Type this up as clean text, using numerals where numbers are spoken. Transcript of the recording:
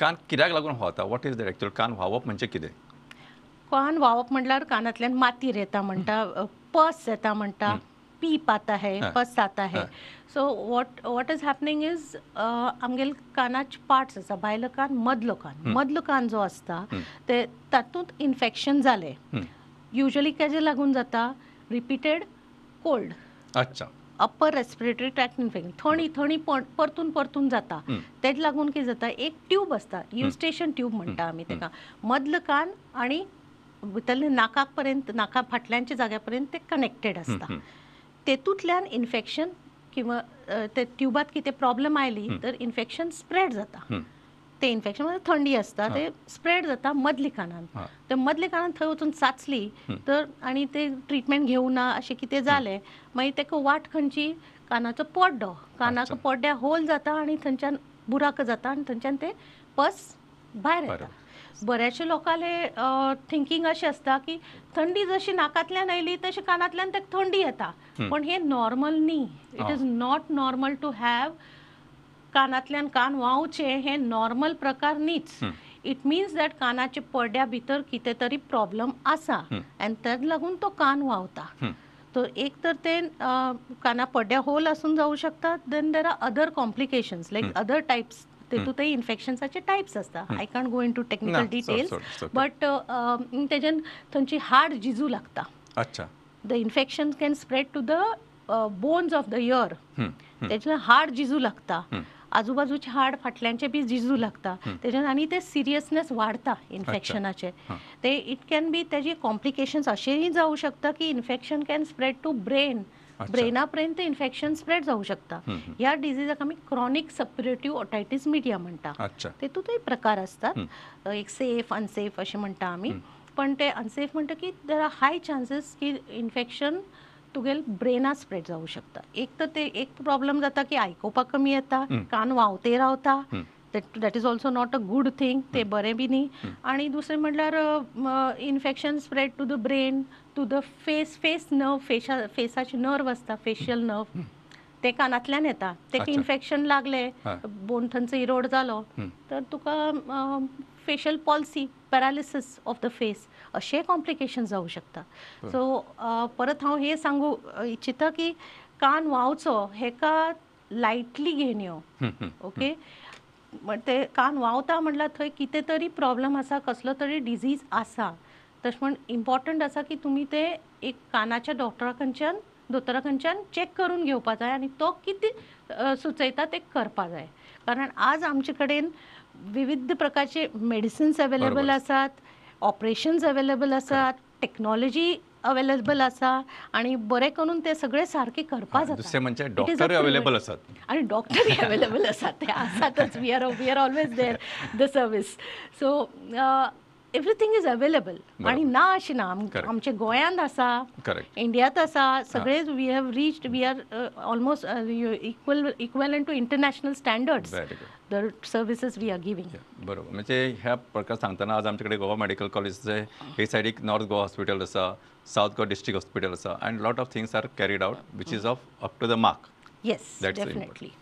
कान कित्याक लागून व्हांवता? What is the actual कान व्हांवप म्हणजे कितें? कान व्हांवप म्हणल्यार कानांतल्यान मातीर येता म्हणटा, पस येता म्हणटा, पीप आता है, पस आता है. So what is happening is आमगेले कानाचे पार्ट्स आसा, भायलो कान, मदलो कान. मदलो कान जो आसता ते तातूंत इन्फेक्शन जालें. युजली केजे लागून जाता? रिपीटेड कोल्ड, अच्छा, अप्पर रेस्पिरेटरी ट्रॅक्ट इन्फेक्शन, थंडी थंडी परतून परतून जाता. तेज लागून कितें जाता, एक ट्यूब आसता, युस्टेशन ट्यूब म्हणटा आमी तेका. मदलो कान आनी भितरले नाकाक पर्यंत, नाका फाटल्यानच्या जाग्या पर्यंत ते कनेक्टेड आसता. तेतूंतल्यान इन्फेक्शन किंवा ते ट्युबात कितें प्रॉब्लम आयली तर इन्फेक्शन स्प्रेड जाता. ते इन्फेक्शन म्हणजे थंडी आसता, ते स्प्रेड जाता मदल्या कानान. ते मदल्या कानान थंय वचून चाचली तर आनी ते ट्रिटमेंट घेवना अशें कितें जालें, मागीर ताका वाट खंयची, कानाचो पड्डो, कानाचो पड्ड्या होल जाता आनी थंयच्यान बुराक जाता आनी थंयच्यान ते पस भायर येता. बऱ्याचशे लोकांले थिंकींग अशें आसता की थंडी जशी नाकांतल्यान आयली तशी कानांतल्यान ताका थंडी येता, पण हें नॉर्मल न्ही. It is not normal to have कानांतल्यान कान व्हांवचें, हें नॉर्मल प्रकार न्हीच. It means that कानाच्या पड्ड्या भितर कितें तरी प्रॉब्लम आसा आनी ताका लागून तो कान व्हांवता. तर एक तर ते काना पड्ड्या होल आसून जावं शकता. Then there are other complications like other types, तेतूंतय इन्फेक्शन्साचे types आसता. I can't go into technical details, but तेजेन थंयची हाड जिजू लागता. अच्छा, the infection can spread to the bones of the ear. तेजेन हाड जिजू लागता, आजूबाजूचे हाड फाटल्यांचे बी जिजू लागता तेजेन, आनी ते सिरियसनेस वाडता इन्फेक्शनाचे. ते it can be, तेजे कॉम्प्लिकेशन्स अशेंय जावं शकता की infection can spread to brain, ब्रेना पर्यंत इन्फेक्शन स्प्रेड जावं शकता. ह्या डिजीजाक आमी क्रॉनीक सप्युरेटीव ओटायटीस मिडिया म्हणटा. तेतूंतय प्रकार आसतात, एक सेफ अनसेफ अशें म्हणटा आमी. पण ते अनसेफ म्हणटा की there are hi chances की इन्फेक्शन तुगेल ब्रेना स्प्रेड जावं शकता. एक तर ते एक प्रॉब्लम जाता की आयकुपाक कमी येता, कान व्हांवते रावता, that is also not a good thing, ते बरें बी न्ही. आनी दुसरें म्हणल्यार infection spread to the brain, to the face, face nerve, फेसाचे नर्व आसता, फेशियल नर्व, ते कानांतल्यान येता. तेका इन्फेक्शन लागलें, बोन थंयचो इरोड जालो तर तुका facial palsy, paralysis of the face अशें कॉम्प्लिकेशन जावं शकता. सो परत हांव हें सांगू इच्छिता की कान व्हांवचो हेका लायटली घेवया. ओके, ते कान व्हांवता म्हणल्यार थंय कितें तरी प्रॉब्लम आसा, कसलो तरी डिजीज आसा. तशें म्हण इम्पॉर्टंट आसा की तुमी ते एक कानाच्या डॉक्टरा कडच्यान, दोतोरा कडच्यान चॅक करून घेवपा जाय आनी तो कितें सुचयता तें करपा जाय. कारण आज आमचे कडेन विविध प्रकारचे मेडिसिन्स अवेलेबल आसात, ऑपरेशन्स अवेलेबल आसात, टेक्नॉलॉजी अवेलेबल आसा आनी बरें करून ते सगळे सारके करपा जाता. दुसरें म्हणजे डॉक्टर अवेलेबल आसात आनी डॉक्टरूय अवेलेबल आसात, ते आसातच. We are always there the service. So everything is available. आनी ना अशें ना, आमच्या गोंयांत आसा, इंडियांत आसा, सगळे we have reached, we are almost equivalent to international standards, the services we are giving. बरोबर, म्हणजे ह्या प्रकार सांगतना आज आमचे कडेन गोवा मेडिकल कॉलेज हे सायडीक नॉर्थ गोवा हॉस्पिटल आसा, सावथ गोवा डिस्ट्रिक्ट हॉस्पिटल आसा, and lot of things are carried out which is of up to the mark. Yes, definitely.